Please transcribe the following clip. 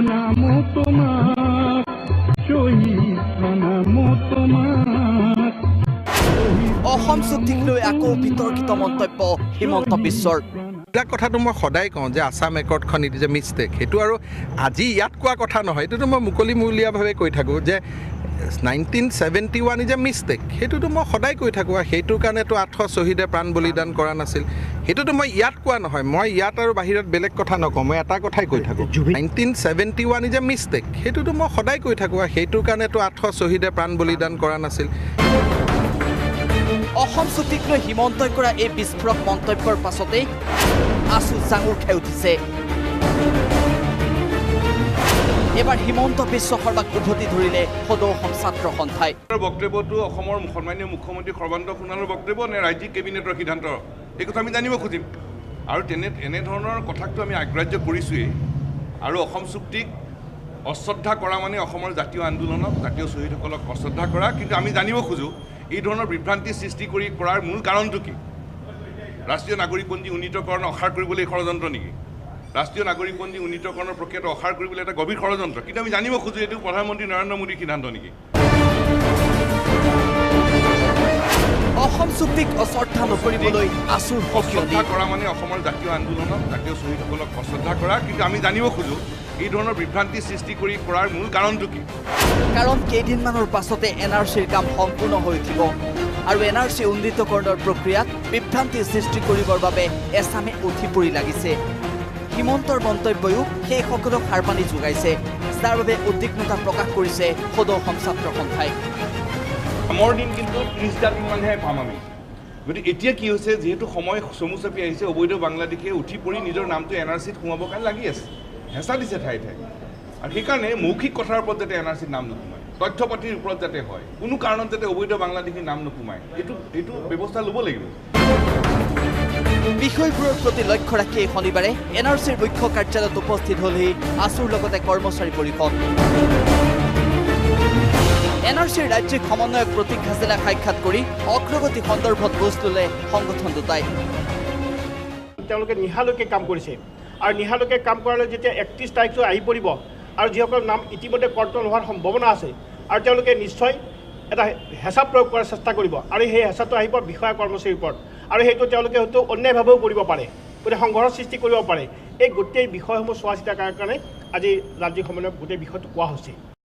প্ৰণামো তোমাক, শ্বহীদ প্ৰণামো তোমাক। অসম চুক্তিক লৈ আকৌ বিতৰ্কিত মন্তব্য হিমন্ত বিশ্বৰ। এইবিলাক কথাটো মই সদায় কওঁ যে Assam একৰ্ডখন it is a mistake. সেইটো আৰু আজি ইয়াত কোৱা কথা নহয়, এইটোতো মই মুকলিমূলীয়াভাৱে কৈ থাকোঁ যে 1971 is a mistake. সেইটোতো মই সদায় কৈ থাকোঁ আৰু সেইটোৰ কাৰণেতো 800 শ্বহীদে প্ৰাণ বলিদান কৰা নাছিল। সেইটোতো মই ইয়াত কোৱা নহয়, মই ইয়াত আৰু বাহিৰত বেলেগ কথা নকওঁ, মই এটা কথাই কৈ থাকোঁ, 1971 is a mistake. সেইটোতো মই সদায় কৈ থাকোঁ আৰু সেইটোৰ কাৰণেতো 800 শ্বহীদে প্ৰাণ বলিদান কৰা নাছিল। অসম চুক্তিক লৈ হিমন্তই কৰা এই বিস্ফোৰক মন্তব্যৰ পাছতেই আছু জাঙুৰ খাই উঠিছে। এবাৰ হিমন্ত বিশ্ব শৰ্মাক উভতি ধৰিলে সদৌ অসম ছাত্ৰ সন্থাই। বক্তব্যটো অসমৰ সন্মানীয় মুখ্যমন্ত্ৰী সৰ্বানন্দ সোণোৱালৰ বক্তব্য নে ৰাজ্যিক কেবিনেটৰ সিদ্ধান্ত, এই কথা আমি জানিব খুজিম। আৰু এনেধৰণৰ কথাকতো আমি আগ্ৰাহ্য কৰিছোঁৱেই। আৰু অসম চুক্তিক অশ্ৰদ্ধা কৰা মানে অসমৰ জাতীয় আন্দোলনক, জাতীয় শ্বহীদসকলক অশ্ৰদ্ধা কৰা। কিন্তু আমি জানিব খোজোঁ এই ধৰণৰ বিভ্ৰান্তি সৃষ্টি কৰি কৰাৰ মূল কাৰণটো কি? ৰাষ্ট্ৰীয় নাগৰিকপঞ্জী উন্নীতকৰণ অসাৰ কৰিবলৈ ষড়যন্ত্ৰ নেকি? ৰাষ্ট্ৰীয় নাগৰিকপঞ্জী উন্নীতকৰণৰ প্ৰক্ৰিয়াটো অসাৰ কৰিবলৈ এটা গভীৰ ষড়যন্ত্ৰ। কিন্তু আমি জানিব খোজোঁ এইটো প্ৰধানমন্ত্ৰী নৰেন্দ্ৰ মোদীৰ সিদ্ধান্ত নেকি? অসম চুক্তিক অশ্ৰদ্ধা নকৰিবলৈ আছুৰ সকিয়নি। অশ্ৰদ্ধা কৰা মানে অসমৰ জাতীয় আন্দোলনক, জাতীয় শ্বহীদসকলক অশ্ৰদ্ধা কৰা। কিন্তু আমি জানিব খোজোঁ এই ধৰণৰ বিভ্ৰান্তি সৃষ্টি কৰি কৰাৰ মূল কাৰণটো কি? কাৰণ কেইদিনমানৰ পাছতে এন আৰ চিৰ কাম সম্পূৰ্ণ হৈ উঠিব আৰু এন আৰ চি উন্নীতকৰণৰ প্ৰক্ৰিয়াত বিভ্ৰান্তি সৃষ্টি কৰিবৰ বাবে এছামে উঠি পৰি লাগিছে। হিমন্তৰ মন্তব্যয়ো সেইসকলক সাৰপানী যোগাইছে, যাৰ বাবে উদ্বিগ্নতা প্ৰকাশ কৰিছে সদৌ অসম ছাত্ৰ সন্থাই। কামৰ দিন কিন্তু 30টা দিনমানহে পাম আমি। গতিকে এতিয়া কি হৈছে, যিহেতু সময় চমু চাপি আহিছে, অবৈধ বাংলাদেশীয়ে উঠি পৰি নিজৰ নামটো এন আৰ চিত সোমাবৰ কাৰণে লাগি আছে, হেঁচা দিছে ঠায়ে ঠায়ে। আৰু সেইকাৰণে মৌখিক কথাৰ ওপৰত যাতে এন আৰ চিত নাম নোসোমায়, তথ্য পাতিৰ ওপৰত যাতে হয়, কোনো কাৰণত যাতে অবৈধ বাংলাদেশীৰ নাম নোসোমায়, এইটো ব্যৱস্থা ল'ব লাগিব। বিষয়বোৰৰ প্ৰতি লক্ষ্য ৰাখি এই শনিবাৰে এন আৰ চিৰ মুখ্য কাৰ্যালয়ত উপস্থিত হ'লহি আছুৰ লগতে কৰ্মচাৰী পৰিষদ। এন আৰ চিৰ ৰাজ্যিক সমন্বয়ক প্ৰতীক হাজেলাক সাক্ষাৎ কৰি অগ্ৰগতি সন্দৰ্ভত বুজ ল'লে সংগঠন দুটাই। তেওঁলোকে নিশালৈকে কাম কৰিছে আৰু নিশালৈকে কাম কৰালৈ যেতিয়া 31 তাৰিখটো আহি পৰিব আৰু যিসকল নাম ইতিমধ্যে কৰ্তন হোৱাৰ সম্ভাৱনা আছে আৰু তেওঁলোকে নিশ্চয় এটা হেঁচা প্ৰয়োগ কৰাৰ চেষ্টা কৰিব আৰু সেই হেঁচাটো আহিব বিষয়া কৰ্মচাৰীৰ ওপৰত আৰু সেইটো তেওঁলোকে হয়তো অন্যায়ভাৱেও কৰিব পাৰে, গতিকে সংঘৰ্ষৰ সৃষ্টি কৰিব পাৰে। এই গোটেই বিষয়সমূহ চোৱা চিতা কৰাৰ কাৰণে আজি ৰাজ্যিক সমন্বয়ক গোটেই বিষয়টো কোৱা হৈছে।